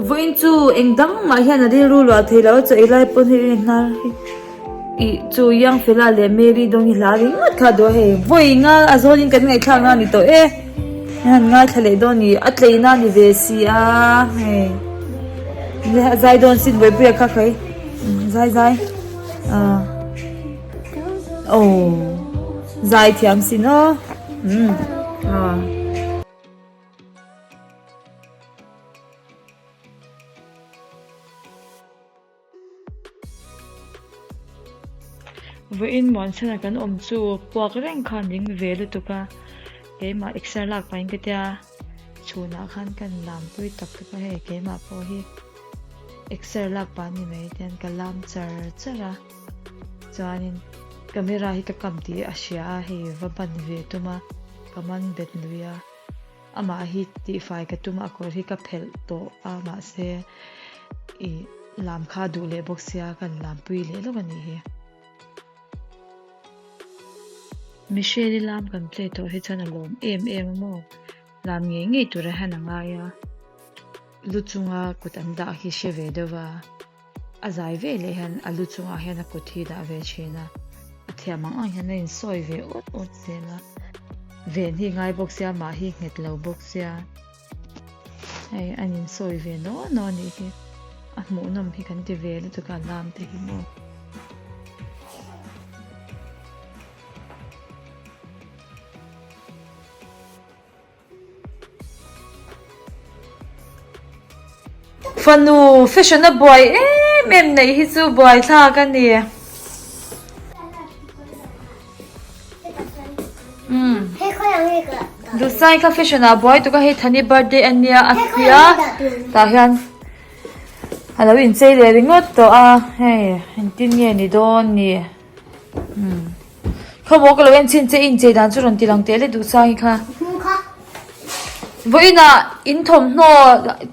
Vawiin chu eng dang mah hian a rilru luah thei lo a, chaw ei lai pawn hei hnar hi ih chu Youngfella leh Mary Dawngi hla ringawt kha a duh a hei vawi nga a zawnin kan ngaihthlak na a ni tawh e an han ngaithla leh dawn a ni a tleina a ni ve si a hei a zai dawn sin Bawipuia kha khawi zai zai ah aw zai thiam sin aw umm ah. Vawiin muanchhana kan awm chu puak reng khan ding ve lutuk a, keimah exer lak pahin ka tia chhunah khan ka lam pui tak tak a hei keimah pawh hi exer lak pah ni mai tian ka lam char char a chuanin camera hi ka kam tih a hria a hei va ban ve tum a ka man bet lui a. Amah hi tihfai ka tum a kawr hi ka phelh tawh a mahse ih lam kha duh leh bawk sia ka lam pui leh lawk a nih hi. Michelle-i lam kan play tawh hi chuan a lawm em em a maw lam ngei ngei tura hian a ngai a lu chunga kut an dah hi hre ve deuh va. A zai ve leh hian a lu chungah hian a kut hi dah ve thin a, a thiam ang ang hian a insawi ve awt awt zel a, ven hi ngai bawk sia mah hi nghet lo bawk sia hei an insawi ve naw naw a nih hi a hmuhnawm hi kan ti ve lutuk a lam te hi maw. Fanu fashion a buai em em neih hi chu buai thlak a ni. Lusai kha fashion ah buai tuk a hei Thani birthday a nia a tia tah hian a lo inchei leh ringawt tawh a hei engtin nge ni dawn ni. Khawmaw ka lo en chhin che i inchei dan chu rawn ti lang teh le duh sang i kha. Vawiinah in thawmhnaw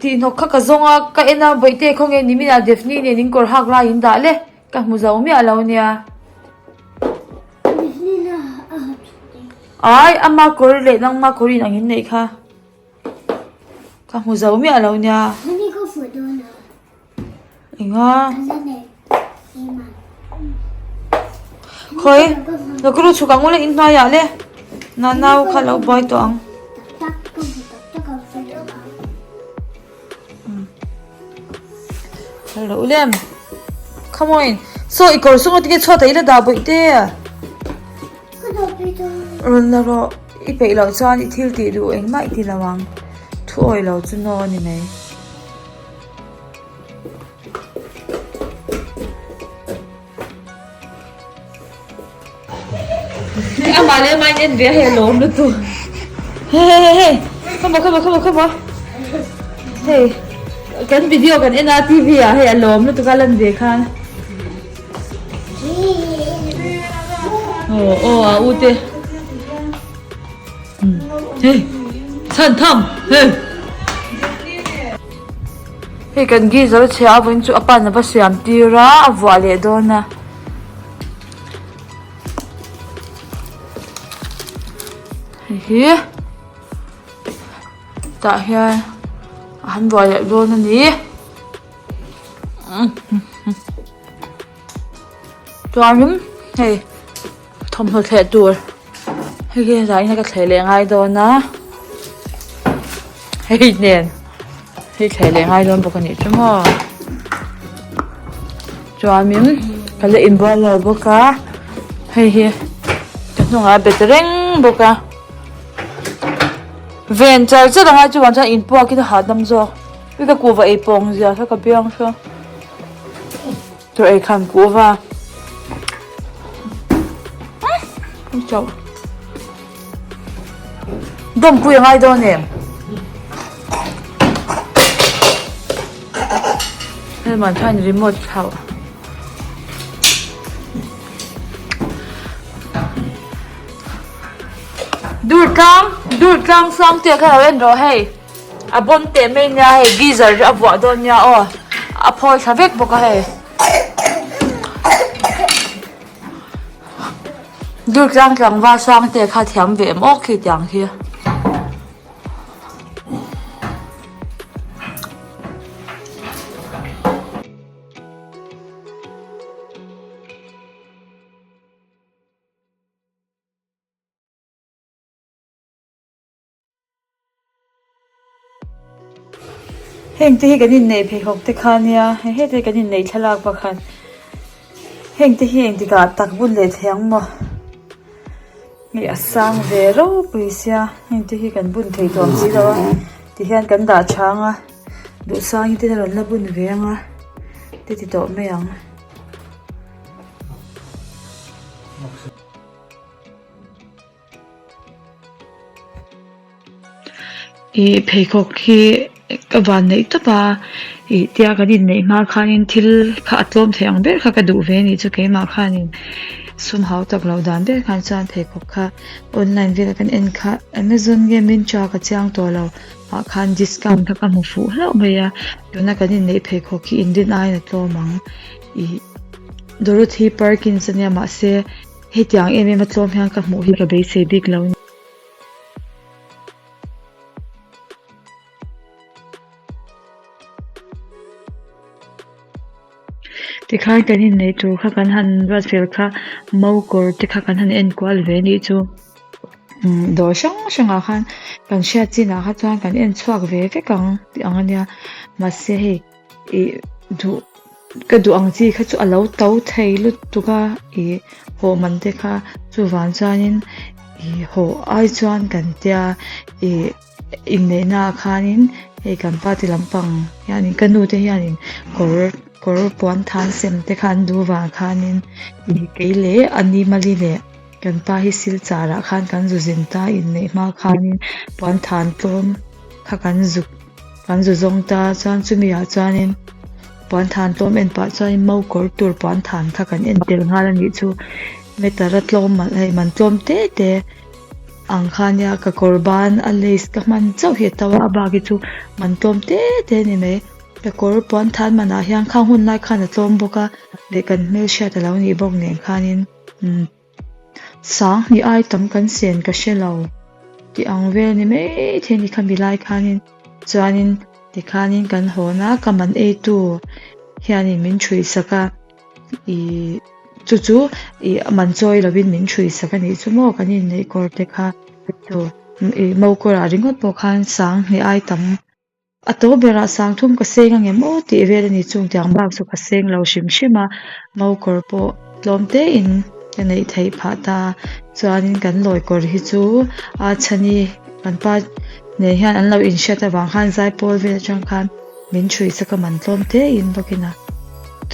tih hnawk kha ka zawng a, ka en a bawihte khawnge niminah Daphne nen in kawr hak lai in dah le ka hmu zo miah lo nia. Ai ama kawr leh nangma kawr in ang in neih kha ka hmu zo miah lo nia. Enga? Khawi? Lo ka ru chhuk ang ule in hnuaiah le. Na nau kha lo buai tawh ang. Hello ulem. Come on. So i kawr sunga tinge chhuat ah ila dah bawih te. Rawn la rawh. I peih loh chuan i thil tih duh engmah i ti lo ang. Thu awih lo chu no a ni mai. Amah leh amah in en ve a hei a lawm lutuk hei hei hei hei come on come on come on come on hei kan video kan en a T_V ah hei a lawm lutuk a lan ve khan aw aw a u te. Hei chhan tham hei hei kan geyser a chhia a vawiin chu a pan a va siam tir a a vuah leh dawn a hei hi tah hian a han vuah leh dawn a ni. Chuanin hei thawmhnaw thleh tur hei hi zaiin ka thleh leh ngai dawn a hei nen hei thleh leh ngai dawn bawk a nih chu maw chuanin ka la inbual lo bawk a hei hi ka hnungah a bet reng bawk a ven char char a ngai chuvang chuan inpuakin a hahdam zawk i ka kuhva ei pawng zia kha ka biang saw. Chaw ei khan kuhva chauh dawmpui a ngai dawn em helman khan remote thlauh dur tlang dur tlang sang te kha lo en rawh hei. A bawm teh mai nia hei geyser hi a vuah dawn nia aw a phawi thla vek bawk a hei dur tlang tlangval sang te kha thiam ve em awk khi tiang hi. Heng te hi kan inneih pheikhawk te kha ania hei heta hi kan inneih thlalak pakhat heng te hi engtikah tak bun leh thei ang maw hei a sang ve ropui sia heng te hi kan bun thei tawh ang si lo a tihian kan dah chhang a duhsang te hian a rawn la bun ve ang a te ti tawh mai ang. Ih pheikhawk hi ka van neih tawp a ih tia kan inneih hma khanin thil kha a tlawm thei ang ber kha ka duh ve a nih chu keimah khanin sum hau tak loh dan ber khan chuan pheikhawk kha online vel a kan en kha amazon nge myntra ka chiang tawh lo ah khan discount kha ka hmu fuh hlauh mai a tuna kan inneih pheikhawk hi inrin aiin a tlawm ang ih Dorothy Perkins ania mahse. Hetiang em em a tlawm hian ka hmuh hi ka beisei bik lo. Tikhan kan inneih tur kha kan han ruat fel kha mo kawr te kha kan han en kual ve anih chu. Umm dawr hrang hrangah khan kan hriat chinah kha chuan kan en chhuak ve vek ang tih ang ania mahse hei ih duh. Ka duh ang chi kha chu a lo to thei lutuk a ih haw man te kha chuvang chuanin ih haw ai chuan kan tia ih inneihna ah khanin hei kan pa te lampang hianin ka nu te hianin kawr kawr puan than sem te kha an duh vang khanin ih kei leh a ni mali leh kan pa hi silchar ah khan kan zu zin ta inneih hma khanin puan than tlawm kha kan zuk. Kan zu zawng ta chuan chumi ah chuanin puan than tlawm en pah chuanin mau kawr tur puan than kha kan en tel nghal a nih chu meter a tlawm malh hei man tlawm te te ang kha nia ka kawr ban a lace ka hman chauh hi a to a a bak hi chu man tlawm te te a ni mai ka kawr puan than manah hian khang hun lai khan a tlawm bawk a leh kan hmelhriat a lo nih bawk nen khanin umm. Sanghnih ai tam kan sen ka hre lo tih ang vel ni mai thei a ni khami lai khanin chuanin tikhanin kan hawn a ka man eitu hianin min ṭhui sak a ih chu chu ih a man chawi lovin min ṭhui sak a nih chu maw kan inneih kawr te kha ih mo kawrah ringawt pawh khan sanghnih ai tam. A to berah sangthum ka seng ang em aw tih vel a ni chung tiang bak chu ka seng lo hrim hrim a, mokawr pawh tlawm te in ka neih theih phah ta. Chuanin kan lawi kawr hi chu a chhani kan pa nen hian an lo inhriat avang khan zaipawl vel atang khan min chhui chak a man tlawm te in bawkin a.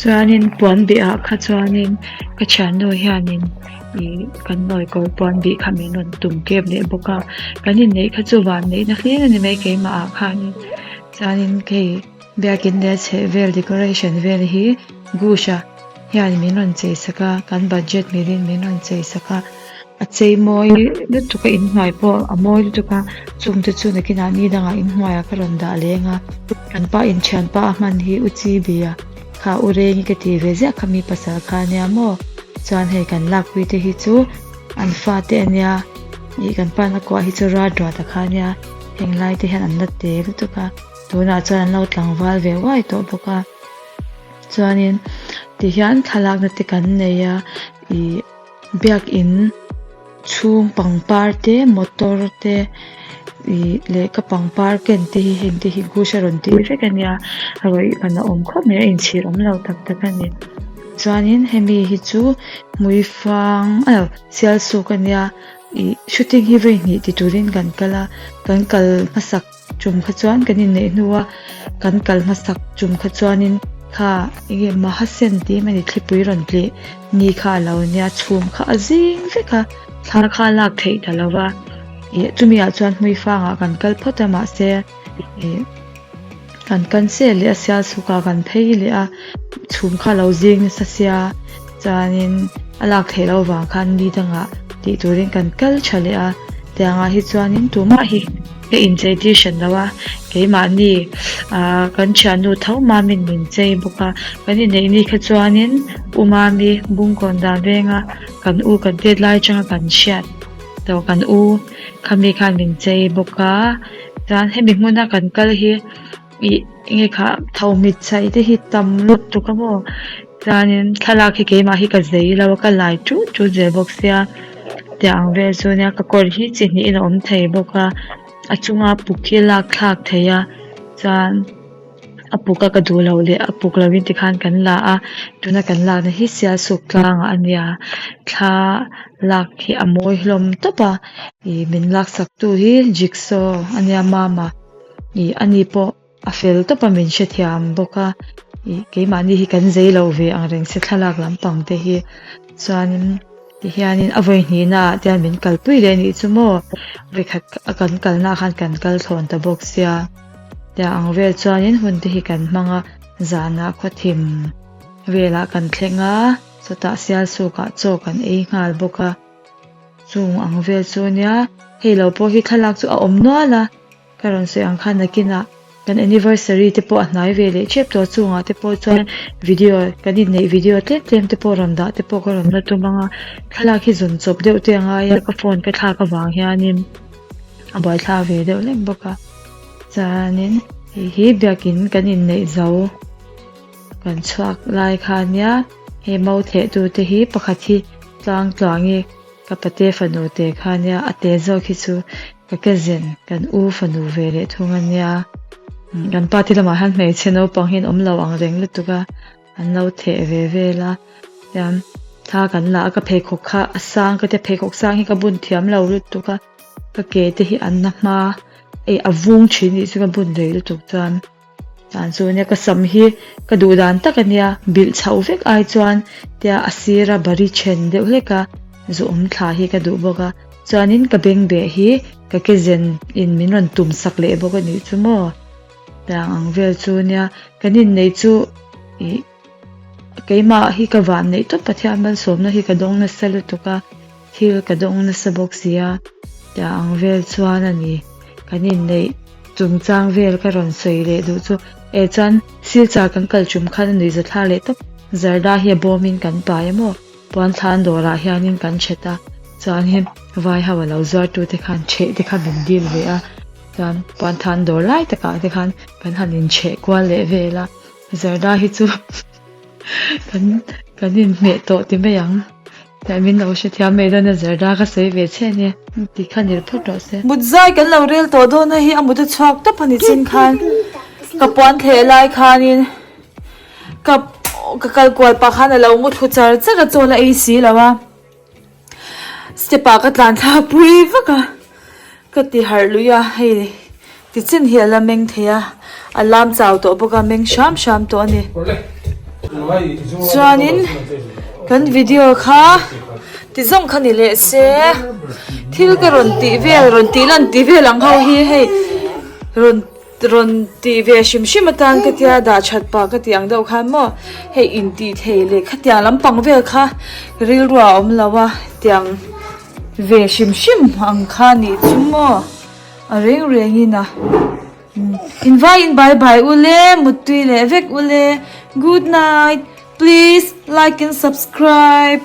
Chuanin puan bih ah kha chuanin ka thiannu hianin ih kan lawi kawr puan bih kha min rawn tum kep leh bawk a kan inneih kha chu van neihna hlir a ni mai keimah ah khanin chuanin hei biakin leh a chheh vel decoration vel hi Gush-a hian min rawn chei sak a kan budget milin min rawn chei sak a a chei mawi lutuk a inhnuai pawh a mawi lutuk a chungte chu nakinah ni dangah inhnuaiah ka rawn dah leng a kan pa inthianpa a hman hi u chi bia. Kha u Rengi ka tih ve ziah kha mi pasal kha ania maw? Chuan hei kan lakpui te hi chu an fate ania ih kan pa na kuah hi chu rat rat a kha ania heng lai te hian an la te lutuk a tunah chuan an lo tlangval ve uai tawh bawk a chuanin tihian thlalakna te kan nei a ih biakin. Chhung pangpar te motor te ih leh ka pangpar ken te hi heng te hi gush a rawn tih vek a nia rawih man a awm khawp mai a inchhir awm lo tak tak a ni chuanin hemi hi chu hmuifang aw sialsuk a nia ih shooting hi vawi hnih ti turin kan kal a kan kal hmasak. Chum kha chuan kan inneih hnua kan kal hmasak chum kha chuanin kha enge Mahasen tih em ani thlipui rawn tleh ni kha a lo nia chhum kha a zing vek a thla kha a lak theih ta lo va ih chumi ah chuan hmuifangah kan kal phawt a mahse ih kan cancel leh a sialsuk ah kan phei leh a chhum kha a lo zing nasa sia chuanin a lak theih loh avang khan ni dangah tih turin kan kal tha leh a tiangah hi chuanin tumah hi. Ka inchei tir hran lo a, keimahni ah kan thiannu tho Mami'n min chei bawk a, kan inneih ni kha chuanin U Mami Bungkawn dan venga kan u kan tet lai atanga kan hriat tawh kan u khami khan min chei bawk a, chuan hemi hmuna kan kal hi ih enge kha tho mit chhaih te hi tam lutuk a maw chuanin thlalak hi keimah hi ka zei lo a ka lai tut tut zel bawk sia. Tiang ang vel chu nia ka kawr hi chi hnihin a awm thei bawk a a chunga puk hi a lak thlak theih a chuan. A puk a ka duh loh leh a puk lo in tikhan kan la a, tuna kan lakna hi Sialsuk tlangah a nia, thla lak hi a mawi hlawm tawp a, ih min laksak tu hi jigsaw a nia mama ih ani pawh a fel tawp a min hrethiam bawk a, ih keimahni hi kan zei lo ve ang reng se thlalak lampang te hi chuanin tihianin a vawi hnihna ah te hian min kalpui leh a nih chu maw vawikhat a kan kalna ah khan kan kal thlawn ta bawk sia. Tiang ang vel chuanin hun te hi kan hmang a, zanah khawthim velah kan thleng a, chutah Sialsukah chaw kan ei nghal bawk a, chung ang vel chu nia hei lo pawh hi thlalak chu a awm nual a, ka rawn sawi ang khan nakinah kan anniversary te pawh a hnai ve leh ṭep tawh chungah te pawh chuan video kan inneih video tlem tlem te pawh rawn dah te pawh ka rawn la tum ang a, thlalak hi zawn chawp deuh te a ngai a, ka phone ka thlak avang hianin a buaithlak ve deuh hlek bawk a. Chuanin hei hi biakin kan inneih zo kan chhuak lai kha ania hei mau theh tu te hi pakhat hi tlang tluangi ka pate fanu te kha ania a te zawk hi chu ka cousin kan u fanu ve leh thung ania kan pa te lamah hian hmeichhe naupang hi an awm lo ang reng lutuk a. An lo theh ve vel a, tian thla kan la a, ka pheikhawk kha a sang ka tia pheikhawk sang hi ka bun thiam lo lutuk a, ka ke te hi an na hma eh a vung thin nih chu ka bun rei lutuk chuan dan chu ania ka sam hi ka duh dan tak ania bilh chhoh vek ai chuan tia a sira bari then deuh hlek a zuawm thla hi ka duh bawk a chuanin ka bengbeh hi ka ke zen in min rawn tum sak leh bawk a nih chu maw. Tiang ang vel chu nia kan inneih chu ih keimah hi ka van neih tawp Pathian malsawmna hi ka dawng nasa lutuk a thil ka dawng nasa bawk si a tiang ang vel chuan a ni kan inneih chungchang vel ka rawn sawi leh duh chu eh chuan silchar kan kal tum khan a nuihza thla leh tawp zarda hi a bawmin kan pai a maw puan thlan dawrah hianin kan that a chuanin vai ho a lo zuar tu te khan chheh te kha min dil ve a. Chuan puanthan dawr lai takah te khan kan han inchheh kual leh vel a, zarda hi chu kan kan inhmeh tawh ti mai ang. Tlai min lo hrethiam mai dawn a zarda ka sawi ve che ania tih kha nil phawt rawh se. Mut zai kan lo rel tawh dawn a hi a mut a chhuak tawp a ni chin khan ka puan thleh lai khanin ka ka kal kual pah khan a lo mu thlu char char a chaw la ei si lo a. Step ah ka tlan thlak pui vak a ka ti harh lui a hei tichin hi a la meng thei a a lam chau tawh bawk a meng hram hram tawh a ni chuanin kan video kha ti zawng kha ni leh se thil ka rawn tih vel rawn tih lan tih vel ang ho hi hei rawn. Rawn tih ve hrim hrim atan ka tia dah that pah ka tih ang deuh khan maw hei intih thei leh khatiang lampang vel kha rilru a awm lo a tiang ve hrim hrim ang kha nih chu maw a reng reng in a invai in bye bye ule muttui leh vek ule good night please like and subscribe.